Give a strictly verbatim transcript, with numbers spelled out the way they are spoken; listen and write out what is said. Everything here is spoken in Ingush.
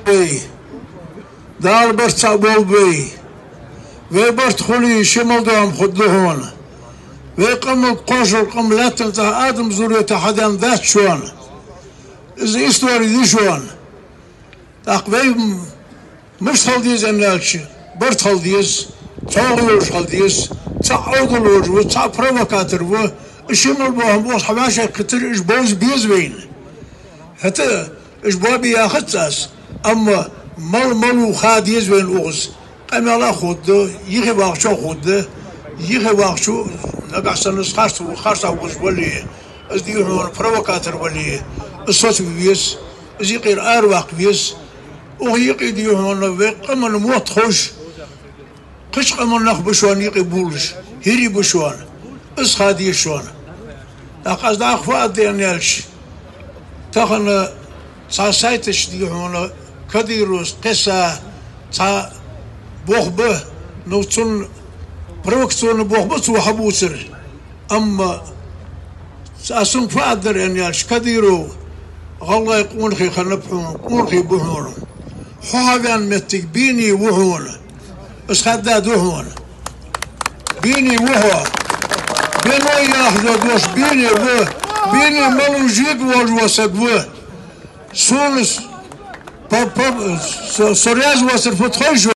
Вай, Дала барт цхьа болба вай. Вай барт хуле, ший мел дола хӀама хургда хьона. Вай къаман кхоачара къам лаьттан тӀа Адама зуррета хьаденна дац шоана. Из истори да шоана. ТӀаккха вай м-, мишта хила деза аьнна аьлча, барт хила деза, чӀоагӀа йолаш хила деза, цхьа Ӏовдал волаш ва, цхьа провокатор ва, из ший мел бола хӀама укхаза хьавӀашагӀкхетар, уж бовза беза вайна. ХӀаьта а уж боабе яхац аз, амма мала малав ха деза вайна укхаза. Къамаьл а хургда, юхе вахачоа хургда, юхе вахачо нагахьа санна из харц, харцахьа вуза вале, из, дий хьона, провокатор вале, из соцаве веза, из юкъера араваккха веза. Укх юкъе, дий хьона, вай къаман мотт ховш, кхыча къаман нах ба шоана юкъе бувлаш, хӀирий ба шоана. Из ха деза шоана. ТӀаккха аз дӀахо фу аргда аьнна аьлча, тахан цхьа сайташ, дий хьона, Кадыровс кхесса цхьа бох ба, ну, цунна провокационни бох ба цо хьабувцар. Амма аз цунга фу аргдар аьнна аьлча, Кадыров гӀалгӀай къонахий хиннаб хьона, къонахий ба хьона. Хьо хьавена моттиг бийна ва хьона. Аз хаьдда ду хьона. Бийна ва хьо. Бено яхаш дош бийна ва. Бийна малав жега волаш вола саг ва. Сона с-, по, по, со, со раьза воацар фу тховш